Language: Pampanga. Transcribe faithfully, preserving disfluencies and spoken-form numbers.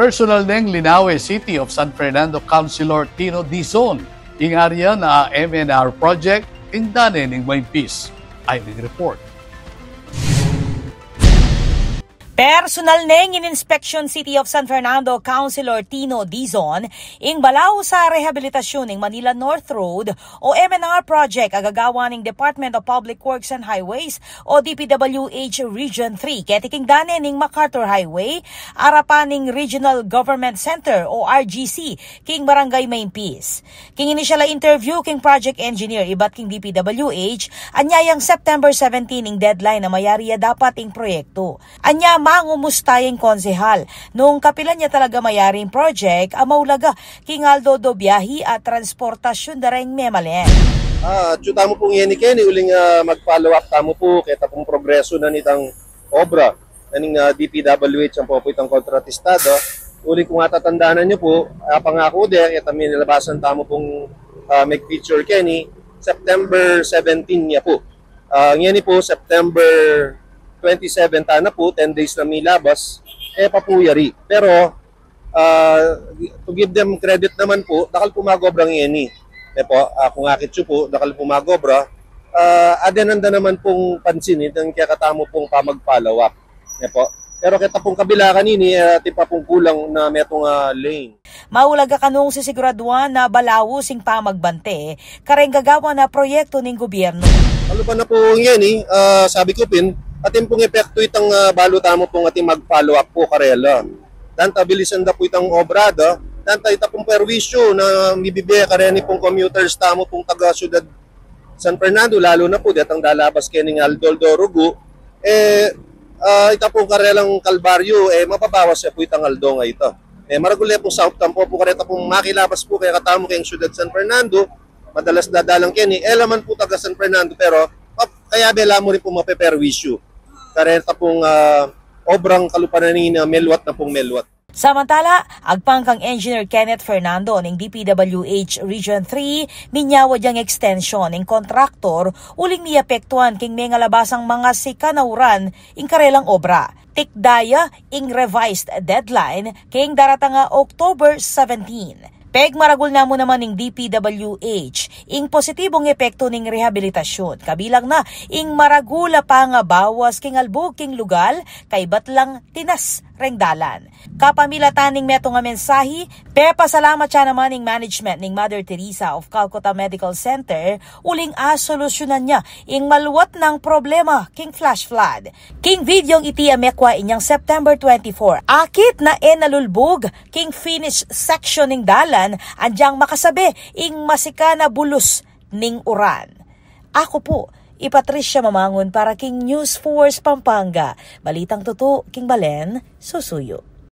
Personal neng linawe City of San Fernando Councilor Tino Dizon ing area na M N R project king dane ning maimpis. Ay ning report. Personal neng ininspeksyon City of San Fernando Councilor Tino Dizon ing balaus a rehabilitasyun ning Manila North Road o M N R project a gagawa ning Department of Public Works and Highways o D P W H Region three keti king dane ning MacArthur Highway, arapan ning Regional Government Center o R G C king Barangay Maimpis. King inisyal a interview king project engineer ibat king D P W H, anya yang September seventeen ing deadline a mayari ya dapat ing proyekto. Anya mangumusta ya ing konsehal nung kapilan ya talaga mayari ing project a maulaga king aldo-aldo biahi at transportasyun da reng memalen. Ah, atyu tamu pung yeni keni uling, ah, mag-follow up tamu pu keta pung progreso na nitang obra na ning, ah, D P W H ampo pu itang kontratista, ah. Uling kung atatandanan yu pu, ah, pangaku de, keta minilabasan tamu pung, ah, mag-feature keni, September seventeen ya pu. Ah, ngeni pu, September twenty-seven tana pu, ten days na milabas, e pa pu yari. Pero, ah, to give them credit naman pu, dakal pu mag-obra ngeni. E pu, ah, kung akit yu pu, dakal pu mag-obra. Ah, adenan da naman pung pansin, itang kekatamu pung pamag-follow up. E pu. Pero keta pung kabila kanini, ah, atin pa pung kulang na metung a lane. Maulaga kanung sisiguraduan na balaus ing pamagbante kareng gagawan a proyekto ning gobyerno. Kalupa na pu ngeni, ah, sabi ku pin, atin pung epektu itang, ah, balu tamu pung atin mag-follow up pu karela. Danta bilisan da pu itang obra da, danta ita pung perwisyu na mibibie kareni pung commuters tamu pung taga syudad San Fernando, lalu na pu detang dalabas kening aldo-aldo rugu, e, ah, ita pung karelang kalbaryu, e, mababawas ya pu itang aldo a ita. E, maragul ya pung saup tampo pu kareta pung makilabas pu kekatamu keng syudad San Fernando, madalas dadalan keni, e la man pu taga San Fernando, pero, ah, kayabe la mu rin pu mapeperwisyu kareta pung, ah, obrang kalupa na nini, ah, melwat na pung melwat. Samantala, agpang kang Engineer Kenneth Fernando ning D P W H Region three, minyawad yang extension ing kontraktor uling miapektuan king mengalabasang mangasikan a uran ing karelang obra. Tikda ya ing revised deadline king daratang a October seventeen. Pegmaragul na mu naman ning D P W H ing positibong epektu ning rehabilitasyun, kabilang na ing maragul a pangabawas king albug king lugal kaybat lang tinas reng dalan. Kapamilatan ning metung a mensahi, pepasalamat ya naman ing management ning Mother Teresa of Calcutta Medical Center uling asolusyunan ya ing malwat nang problema king flash flood. King videong iti a mekwa inyang September twenty-four, akit na e na lulbug king finish section ning dalan anyang makasabe ing masikan a bulus ning uran. Aku pu i Patricia Mamangun para king News Force Pampanga. Balitang tutu king balen, susuyu.